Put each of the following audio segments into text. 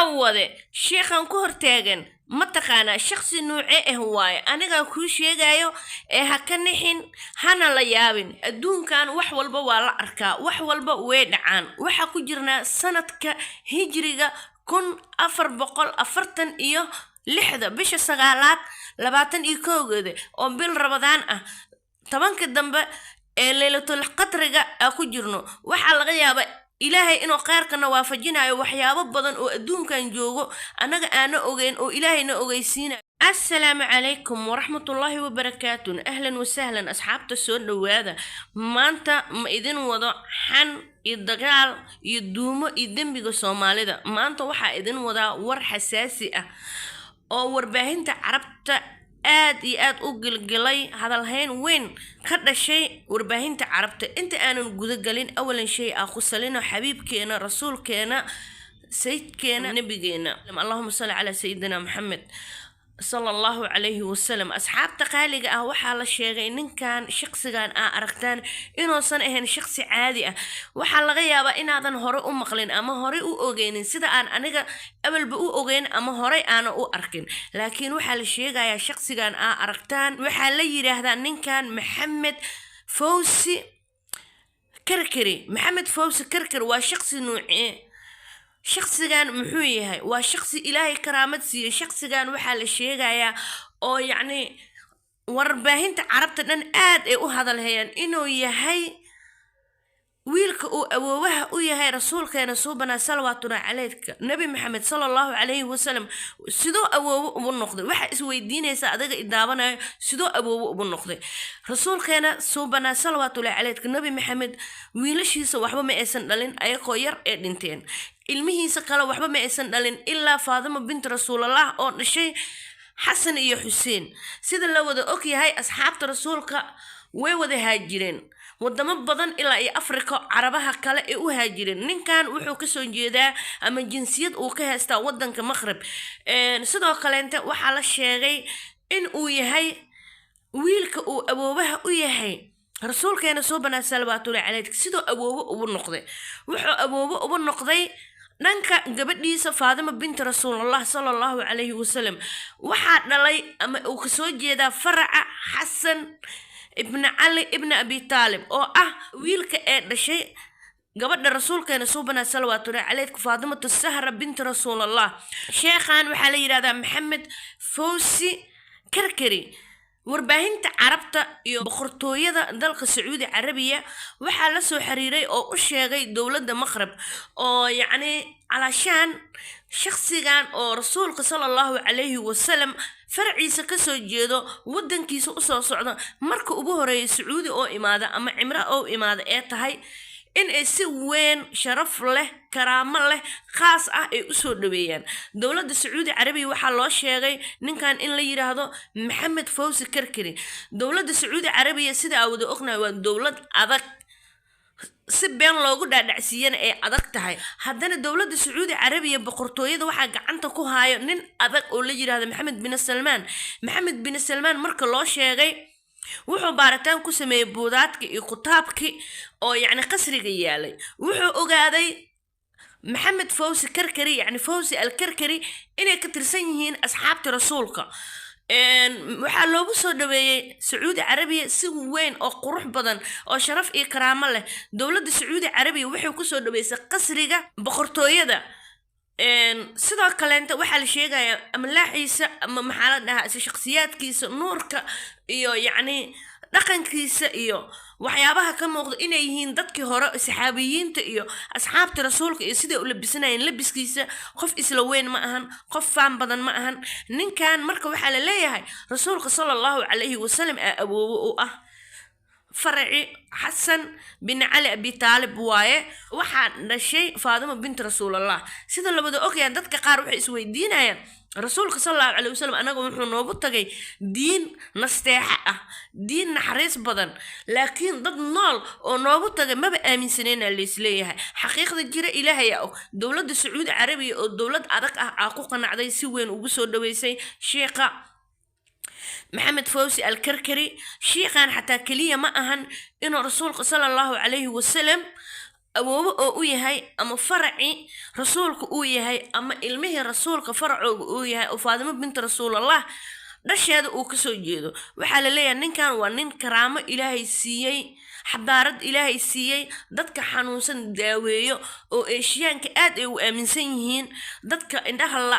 Daawade, sheekhan ku hortaagan ma taqaanaa? Shakhsi nuuce ah waaye? Anigaa kuu sheegayo ee ha ka nixin, hana la yaabin. Adduunkan wax walba waa la arkaa, wax walba way dhacaan. Waxaa ku jirnaa sanadka hijriga 1446-da, bisha sagaalaad 21-geeda, oo bil Rabadaan ah, 10-ka dambe ee Leylatul Qadriga aa ku jirno. Waxaa laga yaabaa Ilaahay inuu kheyrkana waafajinayo waxyaabo badan oo adduunkan joogo annaga aana ogeyn oo Ilaahayna ogeysiinayo. Assalaamu calaykum waraxmatullaahi wabarakaatun. Ahlan wasahlan, asxaabta, soo dhowaada. Maanta ma idin wado xan iyo dagaal iyo duumo iyo dembiga Soomaalida. Maanta waxaa idin wadaa war xasaasi ah oo warbaahinta Carabta aad iyo aad u gilgilay, hadalhayn weyn ka dhashay warbaahinta Carabta. Inta aanan gudagelin, awalan shay ah ku salino xabiibkeena, rasuulkeena, sayidkeena, nabigeena. Allahuma salli calaa sayidina Maxamed sala Allahu calayhi wasalam. Asxaabta qaaliga ah, waxaa la sheegay ninkan, shaqsigan aa aragtaan, inuusan ahayn shaqsi caadi ah. Waxaa laga yaabaa inaadan hore u maqlin ama hore u ogeynin, sida aan aniga awalba u ogeyn ama horey aana u arkin. Laakiin waxaa la sheegayaa shaqsigan aa aragtaan, waxaa la yidhaahdaa ninkan Maxamed Fawsi Karkari. Maxamed Fawsi Karkari waa shaqsi nuucee? Shaqsigan muxuu yahay? Waa shaqsi Ilaahay karaamad siiyey. Shaqsigan waxaa la sheegayaa oo yacni warbaahinta Carabta dhan aad ay u hadalhayaan inuu yahay wiilka uu awoowaha u yahay rasuulkeena suubanaa salawaatuna caleyka, Nebi Maxamed sala Allahu calayhi wasalam. Sidoo awoowo ugu noqday? Waxaa isweydiinaysaa adiga idaawanayo, sidoo awoowo ugu noqday rasuulkeena suubanaa salawaatullahi caleyka, Nebi Maxamed? Wiilashiisa waxba ma aysan dhalin, ayagoo yar ee dhinteen. Ilmihiisa kale waxba ma aysan dhalin ilaa Faadimo binti Rasuulallah oo dhashay Xasan iyo Xuseen. Sida la wada og yahay, asxaabta rasuulka way wada haajireen wadamo badan, ilaa iyo Africa, Carabaha kale ee u haajireen. Ninkan wuxuu kasoo jeedaa ama jinsiyad uu ka haystaa wadanka Maqrib. Sidoo kaleente waxaa la sheegay in uu yahay wiilka uu awoowaha u yahay rasuulkeena soo banaa salawaatullahi caleyh. Sidoo awoowo ugu noqday? Wuxuu awoowo ugu noqday dhanka gabadhiisa Faadima binti Rasuulallah sala Allahu calayhi wasalam. Waxaa dhalay ama uu kasoo jeedaa faraca Xasan ibni Cali ibni Abi Taalib, oo ah wiilka ee dhashay gabadha rasuulkeena suubana salawaatullahi caleyh, Faadimatu Sahra binti Rasuulallah. Sheekhan waxaa la yidhahdaa Maxamed Fawsi Karkari. Warbaahinta Carabta iyo boqortooyada dalka Sacuudi Carabiya waxaa la soo xiriiray oo u sheegay dowladda Maqrib oo yacni calaashaan shakhsigan oo rasuulka sala Allahu calayhi wasalam farciisa kasoo jeedo, wadankiisa usoo socdo, marka ugu horeeya Sacuudi oo imaada ama cimro oo imaada ee tahay, in ay si weyn, sharaf leh, karaamo leh, khaas ah ay usoo dhaweeyaan. Dowladda Sacuudi Carabiya waxaa loo sheegay ninkan in la yidhaahdo Maxamed Fawsi Karkari. Dowladda Sacuudi Carabiya, sida aa wada ognahay, waa dowlad adag, si been loogu dhaadhacsiiyana ay adag tahay. Haddana dowladda Sacuudi Carabiya, boqortooyada, waxaa gacanta ku haayo nin adag oo la yidhaahdo Maxamed bin Salmaan. Maxamed bin Salmaan marka loo sheegay, wuxuu baaritaan ku sameeyey buudaadka iyo kutaabkii oo yacni qasriga yaalay. Wuxuu ogaaday Maxamed Fawsi Karkari, yacni Fawsi al Karkari, inay ka tirsan yihiin asxaabta rasuulka. Waxaa loogu soo dhaweeyey Sacuudi Carabiya si weyn oo qurux badan oo sharaf iyo karaamo leh. Dowladda Sacuudi Carabiya waxay kusoo dhaweysay qasriga boqortooyada. Sidoo kaleenta waxaa la sheegayaa amlaaxiisa ama maxaa la dhahaa is shakhsiyaadkiisa, nuurka iyo yacni dhaqankiisa iyo waxyaabaha ka muuqda inay yihiin dadkii hore, saxaabiyiinta iyo asxaabta rasuulka, iyo siday u labisanayeen labiskiisa. Qof isla weyn ma ahan, qof faan badan ma ahan ninkan. Marka waxaa la leeyahay rasuulka sala Allahu calayhi wasalam aa awoowo u ah, faraci Xasan bin Cali Abi Taalib waaye. Waxaa dhashay Faadimo binti Rasuulallah. Sida labada ogayaan, dadka qaar waxay isweydiinayaan, rasuulka sal Allahu caleyhi wasalam anaga wuxuu noogu tagay diin nasteexa ah, diin naxariis badan, laakiin dad nool oo noogu tagay maba aaminsanayna laisleeyahay. Xaqiiqda jira Ilaahayaa og. Dowladda Sacuudi Carabiya oo dowlad adag ah aa ku qanacday, si weyn ugu soo dhaweysay sheekha Maxamed Fawsi Alkarkari. Shiiqan xataa keliya ma ahan inuu rasuulka sala Allahu calayhi wasalam awoowo u yahay, Awoobo oo u yahay ama faracii rasuulka uu yahay ama ilmihii rasuulka faracooga uu yahay oo Faadimo binti Rasuulallah dhasheeda uu kasoo jeedo. Waxaa la leeyahay ninkan waa nin karaamo Ilaahay siiyey, xadaarad Ilaahay siiyey, dadka xanuunsan daaweeyo oo Eeshiyaanka aad ay u aaminsan yihiin, dadka indhaha la,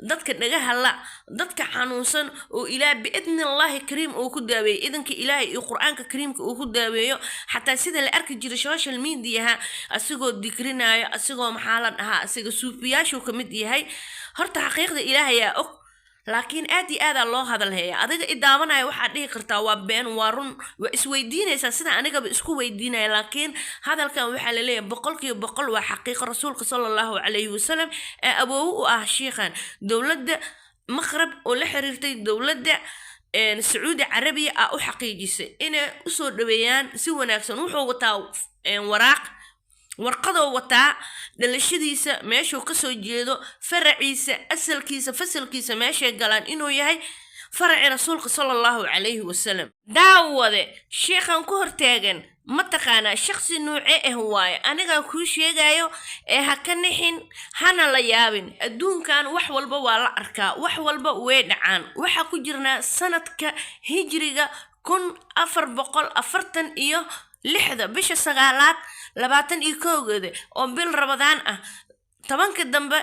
dadka dhagaha la, dadka xanuunsan oo Ilaah biidni Allaahi kariim uu ku daaweeyo, idanka Ilaahay iyo Qur-aanka kariimka uu ku daaweeyo. Xataa sida la arki jiray social mediaha, asigoo dikrinayo, asigoo, maxaa la dhahaa, asiga suufiyaashuu ka mid yahay. Horta xaqiiqda Ilaahayaa og, laakiin aad iyo aadaa loo hadal heeya. Adiga i daawanaya waxaad dhihi kartaa waa been, waa run, waa isweydiinaysaa sida anigaba isku weydiinaya. Laakiin hadalkan waxaa laleeyahay 100% waa xaqiiqo. Rasuulka sala Allahu calayhi wasalam ee awoowo u ah shiikhan, dowladda Maqrab oo la xiriirtay dowladda Sacuudi Carabiya ah u xaqiijisay inay usoo dhaweeyaan si wanaagsan. Wuxuu wataa waraaq, warqadoo wataa dhalashadiisa, meeshuu kasoo jeedo, faraciisa, asalkiisa, fasalkiisa, meeshay galaan, inuu yahay faraci rasuulka sala Allahu calayhi wasalam. Daawade, sheekhan ku hortaagan ma taqaanaa? Shakhsi nuuce ah waaye? Anigaa kuu sheegayo ee ha ka nixin, hana la yaabin. Adduunkan wax walba waa la arkaa, wax walba way dhacaan. Waxaa ku jirnaa sanadka hijriga 1446-da, bisha sagaalaad 21-geeda oo bil Rabadaan ah, 10-ka dambe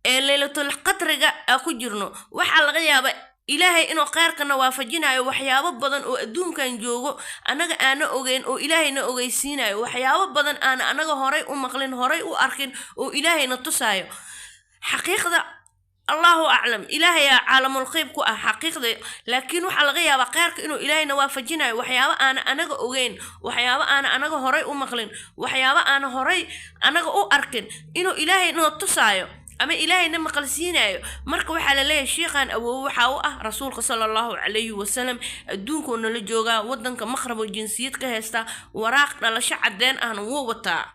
ee Leylatul Qadriga aa ku jirno. Waxaa laga yaabaa Ilaahay inuu kheyrkana waafajinayo, waxyaabo badan oo adduunkan joogo annaga aana ogeyn oo Ilaahayna ogeysiinayo, waxyaabo badan aana anaga horay u maqlin, horay u arkin oo Ilaahayna tusaayo. Xaqiiqda Allahu aclam, Ilaahayaa caalamul qeyb ku ah xaqiiqda. Laakiin waxaa laga yaabaa kheyrka inuu Ilaahayna waafajinayo, waxyaabo aana anaga ogeyn, waxyaabo aana anaga horay u maqlin, waxyaabo aana horay anaga u arkin inuu Ilaahay noo tusaayo ama Ilaahayna maqalsiinayo. Marka waxaa la leeyahay shiikhan awoowe waxaa u ah rasuulka sala Allahu calayhi wasalam. Adduunkuu nala joogaa, wadanka Maqrab oo jinsiyad ka haysta, waraaq dhalasho cadeen ahna wuu wataa.